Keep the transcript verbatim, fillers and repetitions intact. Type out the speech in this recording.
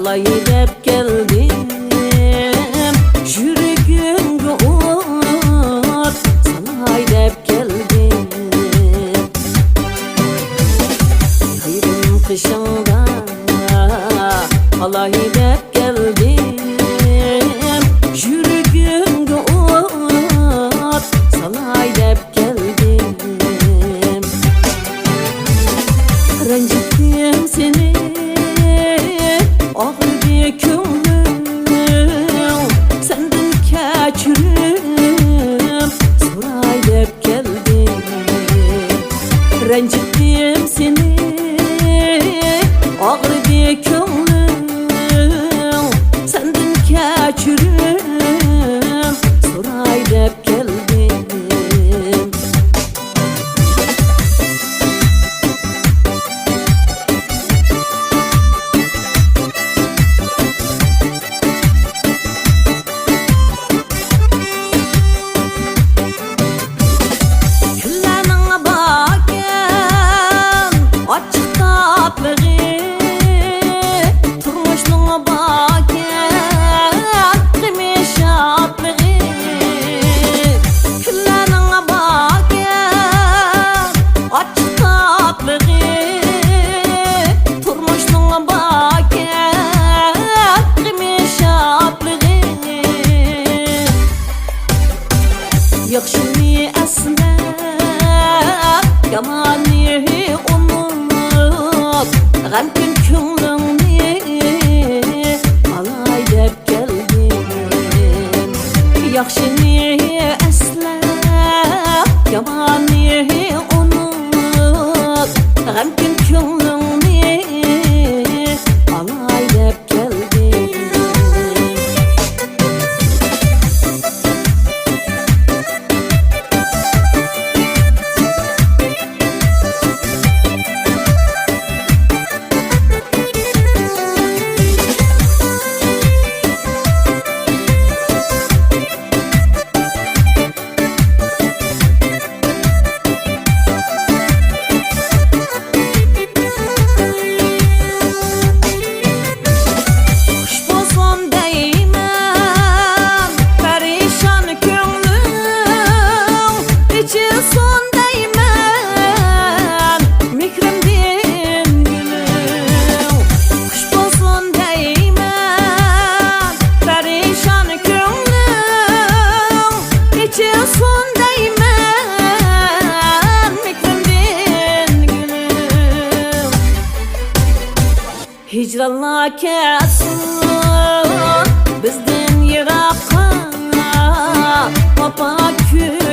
ئاي دەپ كەلدىم، يۈرىكىڭگە ئوت سالاي دەپ كەلدىم. يايرىم قېشىڭدا قالاي دەپ كەلدىم، يۈرىكىڭگە ئوت سالاي دەپ كەلدىم. رەنجىتتىم سېنى، ئاغرىدى كۆڭلۈم، سەندىن كەچۈرۈم سوراي دەپ كەلدىم. رەنجىتتىم سېنى، ئاغرىدى كۆڭلۈم، سەندىن كەچۈرۈم سوراي دەپ كەلدىم. كۈنلەرنىڭ باركەن ئاچچىق تاتلىقى، تۇرمۇشنىڭ باركەن غېمى شادلىقى. كۈنلەرنىڭ باركەن ئاچچىق تاتلىقى، تۇرمۇشنىڭ باركەن غېمى شادلىقى. ياخشىنى ئەسلەپ، ياماننى ئۇنۇپ، غەمكىن كۆڭلۈڭنى ئالاي دەپ كەلدىم. ياخشىنى ئەسلەپ، ياماننى ئۇنۇپ، غەمكىن كۆڭلۈڭنى ئالاي دەپ كەلدىم. خۇش بولسۇن دەيمەن پەرىشان كۆڭلۈڭ، ئېچىلسۇن دەيمەن مېھرىمدىن گۈلۈڭ. خۇش بولسۇن دەيمەن پەرىشان كۆڭلۈڭ، ئېچىلسۇن دەيمەن مېھرىمدىن گۈلۈڭ. ھىجرانلار كەتسۇن بىزدىن يىراققا، ۋاپا كۈن